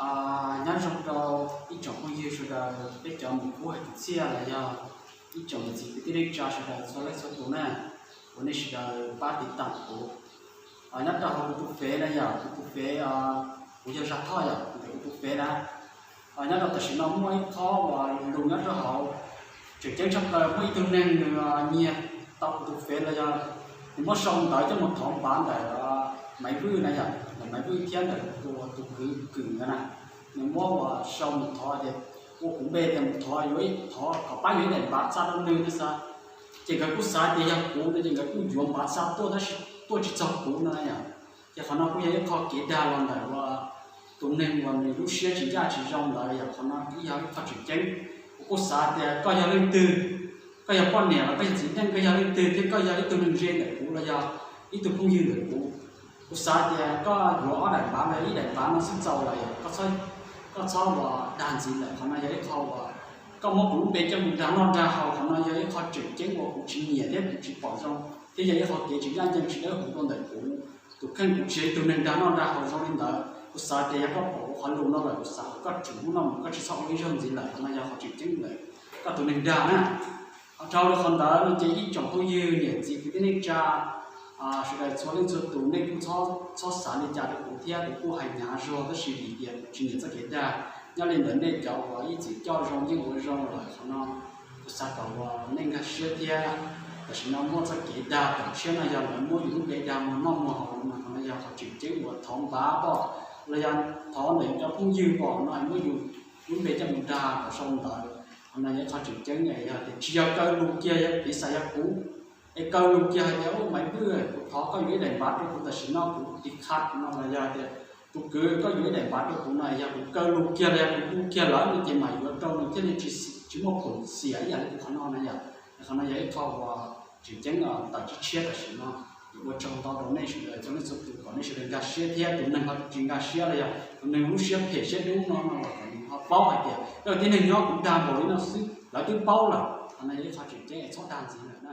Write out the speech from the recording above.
Nyob zoo rau ib tsoom phooj ywg sawv daws, peb cov mus kub hais kwv txhiaj los yog ib tsoom niam txiv kwv tij neej tsa sawv daws txhua leej txhua tus na, uas nej sawv daws pab tiv tam kuv. Nyob rau hauv kuv tus fev na yom, kuv tus fev, kuv yog Zaj Thoj yom, ntawm kuv tus fev na. Nyob rau tam sim no muaj ib qho uas lus nyob rau hauv, tseem ceeb tshaj plaws, muaj ib tug neeg nws nyiag tau kuv tus fev los yog nws muab sau ntawv coj mus thov npav ntawm Maiv Vwj na yom, ntawm Maiv Vwj thiab ntawm tus kwv Kwm na. Nws muab uas sau mus thov ces ua kuv npe tias mus thov, yuav thov kom pab yuav ib daim npav xa rau nws no xav. Ces nkawd kuj xav tias yog kuv no ces nkawd kuj yuav npav xa tuaj tab sis tuaj tsis txog kuv no yom. Ces qhov no kuj yog ib qho kev dag los ntawm uas tus neeg uas nws lub siab tsis ncaj tsis zoo ntawd yom. Qhov no kuj yog ib qho tseem ceeb. Kuv kuj xav tias koj yog leej twg, koj yog poj niam los koj yog txiv neej, koj yog leej twg thiab koj yog ib tug neeg ze ntawm kuv los yog ib tug phooj ywg ntawm kuv, kuv xav tias koj yuav ob daim npav los ib daim npav no xwb txaus lawm yom. Koj txhob uas dag ntxiv lawm. Qhov no yog ib qho uas koj muab kuv lub npe coj mus dag noj dag haus, qhov no yog ib qho tseem ceeb uas kuv tsis nyiam thiab kuv tsis pom zoo, thiab yog ib qho kev tsis ncaj ncees tsis dawb huv rau ntawm kuv tus kheej. Kuv tsis yog ib tug neeg dag noj dag haus zoo li ntawd. Kuv xav tias yog koj pom kuv qhov lus no lawm, kuv xav kom koj tsum hnub no mus, koj tsis txhob ua ib zaug ntxiv lawm. Qhov no yog qhov tseem ceeb ntawm koj tus neeg dag na. Dhau li qhov ntawd no ces ib tsoom phooj ywg niam txiv kwv tij neej tsa sawv daws txhua leej txhua tus, nej kuj txhob xav li cas rau kuv thiab. Kuv kuj hais hnyav zog tab sis vim tias kuv tsis nyiam txoj kev dag. Nyob li ntawd nej cov uas ib txwm coj zoo yeej ua zoo lawm, qhov no kuv xav kom uas nej nkag siab thiab. Tam sim no muaj txoj kev dag tawm tshiab no yog lawv muab yus lub npe dag muag noj muag haus no, qhov no yog qhov tseem ceeb uas thov npav pom los yog thov ntawm cov phooj ywg pom no muab yus lub npe coj mus dag kom sau ntawv. Qhov no yog ib qho tseem ceeb, yog tias tsis yog kaw lus kiag, yog piv xam yog kuv es kaw lus kiag hais tias, Maiv Vwj, kuv thov koj yuav ib daim npav rau kuv tam sim no, kuv tiv qha no, los yog tias tus kwv, koj yuav ib daim npav rau kuv no, yog kuv kaw lus kiag los yog kuv hu kiag lawm no ces mam yuav rau nws thiaj li tsis muaj khaum xiam ib yam li kuv qhov no na yom. Qhov no yog ib qho uas tseem ceeb tawm tshiab tam sim no. Ua tsaug ntau rau nej sawv daws txhua leej txhua tus kom nej sawv daws nkag siab thiab. Tus neeg ho tsis nkag siab los yog tus neeg lub siab phem siab dub no no los kom nws ho paub hais tias koj tib neeg nyob kuv dag npaum li no xwb lawv twb paub lawm. Qhov no yog ib qho tseem ceeb es txhob dag ntxiv lawm na.